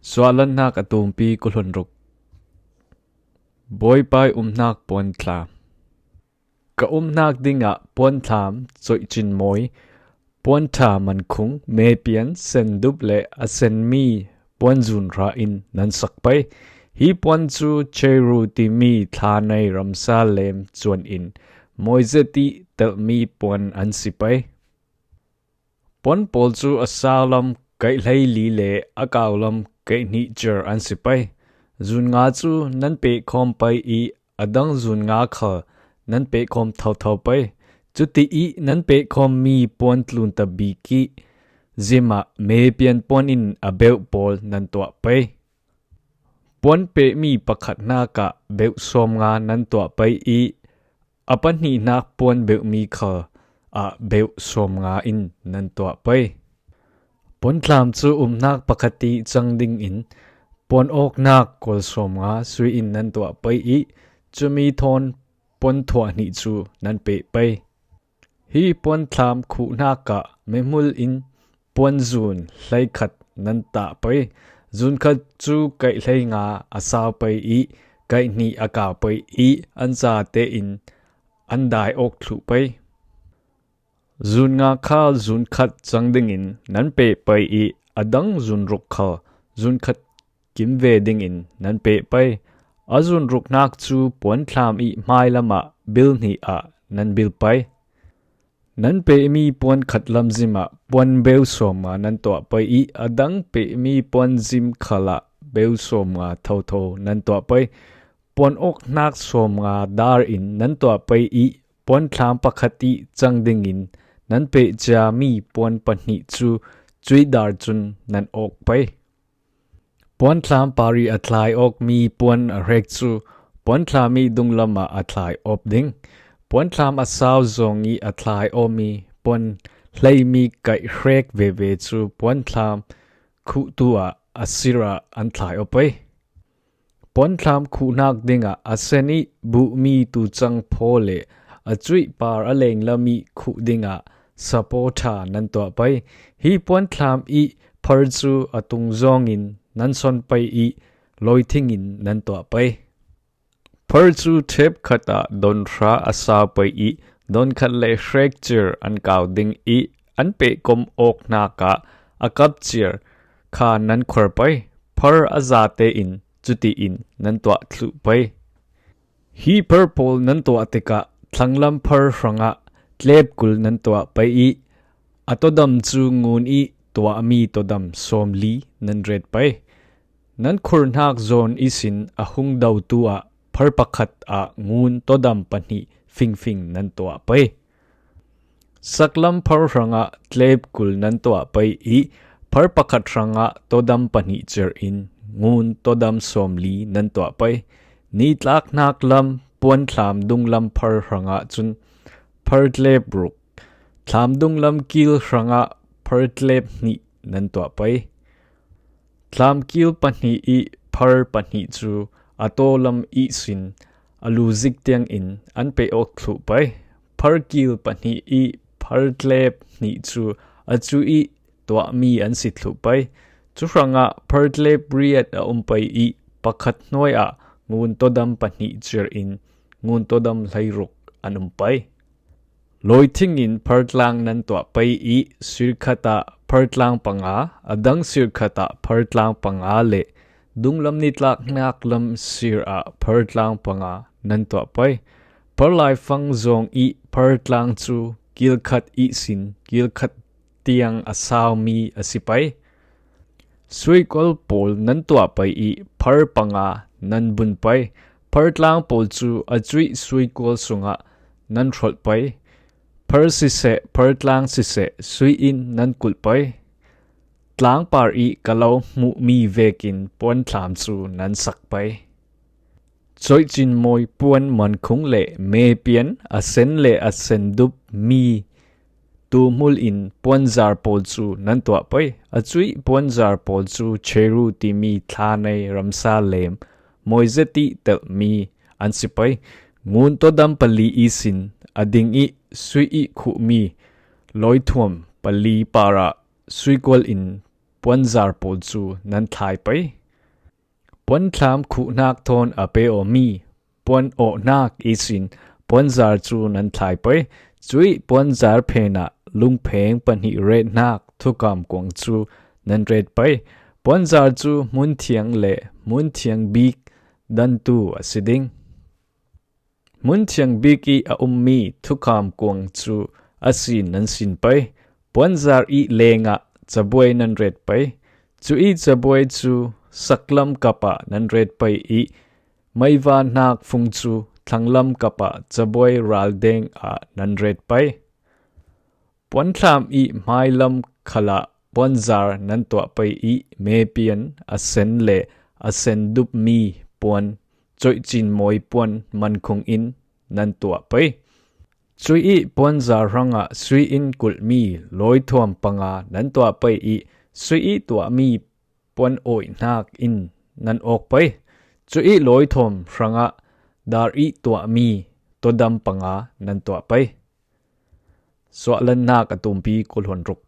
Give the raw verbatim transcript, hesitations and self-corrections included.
Suahlannak a tumpi kuhlun ruk. Bawipai umnak puanthlam. Ka umnak dingah puanthlam, coihcinmawi, puanṭha mankhung, mepian, sendup le a senmi puanzun hra in nan sak pei. Hi puan cu cheru timi thlanei ramsa lem cuan in mawizet ih telhmi puan an si pei. Puan pawl cu a saulam kaih hleili le a kaulam kaih hnih cer an si pei. Zun nga cu nan pehkhawm pei ih a dang zun nga khal nan pehkhawm thotho pei. Cuti ih nan pehkhawmmi puan tlunta bik ih zim ah mepian puan in a beuh pawl nan tuah pei. Puan pehmi pakhatnak ah beuh sawm nga nan tuah pei ih a pahnihnak puan beuhmi khal ah beuh sawm nga in nan tuah pei. Puanthlam cu umnak pakhat ih cang dingin puan awknak kual sawm nga sui in nan tuah pei ih cumi thawn puan thuah hnih cu nan peh pei. Hi puanthlam khuhnak ah mehmul in puanzun hleikhat nan tah pei. Zun khat cu kaih hleinga a sau pei ih kaih hnih a kau pei ih an zate in an dai awk thluh pei. Zun nga khal zun khat cang dingin nan peh pei ih a dang zun ruk khal zun khat kim ve dingin nan peh pei. A zun ruknak cu puanthlam ih hmailam ah bil hnih ah nan bil pei. Nan pehmi puan khat lamzim ah puan beu sawm nga nan tuah pei ih a dang pehmi puan zim khal ah beu sawm nga thotho nan tuah pei. Puan awknak sawm nga dar in nan tuah pei ih puanthlam pakhat ih cang dingin nan peh ciami puan pahnih cu cuih dar cun nan awk pei. Puanthlam par ih a thlai awkmi puan a hrek cu puanthlam ih dunglam ah a thlai awp ding. Puanthlam a sau zong ih a thlai awmi puan hleimi kaih hrek veve cu puanthlam khuhtu ah a sir ah an thlai awp pei. Puanthlam khuhnak dingah a sen ih buhmi tucang phaw le a cuih par a lenglam ih khuh dingah sapaw ṭha nan tuah pei. Hi puanthlam ih phar cu a tung zawngin nan son pei ih lawithing in nan tuah pei. Phar cu ṭhep khat ah don hra a sau pei ih don khat le hrek cir an kau ding ih an pehkom awknak ah a kap cir kha nan khuar pei. Phar a zate in cuti in nan tuah thluh pei. Hi phar pawl nan tuah tikah thlanglam phar hrangah tlep kul nan tuah pei ih a todam cu ngun ih tuahmi todam sawmli nan ret pei. Nan khurhnak zawn ihsin a hung dotu ah phar pakhat ah ngun todam pahnih fingfing nan tuah pei. Saklam phar hrangah tlep kul nan tuah pei ih phar pakhat hrangah todam pahnih cir in ngun todam sawmli nan tuah pei. Nitlaknak lam puanthlam dunglam phar hrangah cun phar tlep ruk, thlam dunglam kil hrangah phar tlep hnih nan tuah pei. Thlam kil pahnih ih phar pahnih cu a tawlam ihsin a lu zik tiangin an peh awk thluh pei. Phar kil pahnih ih phar tlep hnih cu a cu ih tuahmi an si thluh pei. Cu hrangah phar tlep riat a um pei ih pakhat hnuai ah ngun todam pahnih cir in ngun todam hleiruk an um pei. Lawithing in phartlang nan tuah pei ih sirkhat ah phartlang panga, a dang sirkhat ah phartlang panga le dunglam nitlaknak lam sir ah phartlang panga nan tuah pei. Pharlaifang zawng ih phartlang cu kilkhat ihsin kilkhat tiang a saumi a si pei. Suikual pawl nan tuah pei ih phar panga nan bun pei. Phartlang pawl cu a cuih suikual sungah nan hrolh pei. Phar siseh, phartlang siseh, sui in nan kulh pei. Tlangpar ih ka lo hmuhmi vekin puanthlam cu nan sak pei. Coihcin mawi puan mankhung le mepian, a sen le a sendup mi tuhmul in puanzar pawl cu nan tuah pei. A cuih puanzar pawl cu cheru timi thla nei ramsa lem mawizet ih telhmi an si pei. Ngun todam pali ihsin a ding ih sui ih khuhmi lawithuam pali parah suikual in puanzar pawl cu nan thlai pei. Puanthlam khuhnak thawn a pe awmi puan awhnak ihsin puanzar cu nan thlai pei. Cuih puanzar phen ah lungpheng pahnih retnak thukam kuang cu nan ret pei. Puanzar cu hmun thiang le hmun thiang bik dantu a si ding. Hmun thiang bik i a ummi thukam kuang cu a sin nan sin pei. Puanzar i lengah cabuai nan ret pei. Cu i cabuai cu saklam kap ah nan ret pei i meivahnak fung cu thlanglam kap ah cabuai raldeng ah nan ret pei. Puanthlam i hmailam khalah puanzar nan tuah pei i mepian a sen le a sen dupmi puan coihcin mawi puan mankhung in nan tuah pei. Cuih i puanzar hrangah sui in kulhmi lawithuam panga nan tuah pei i sui i tuahmi puan awihnak in nan awk pei. Cuih lawithuam hrangah dar i tuahmi tuadam panga nan tuah pei. Suahlannak a tumpi kulhon ruk.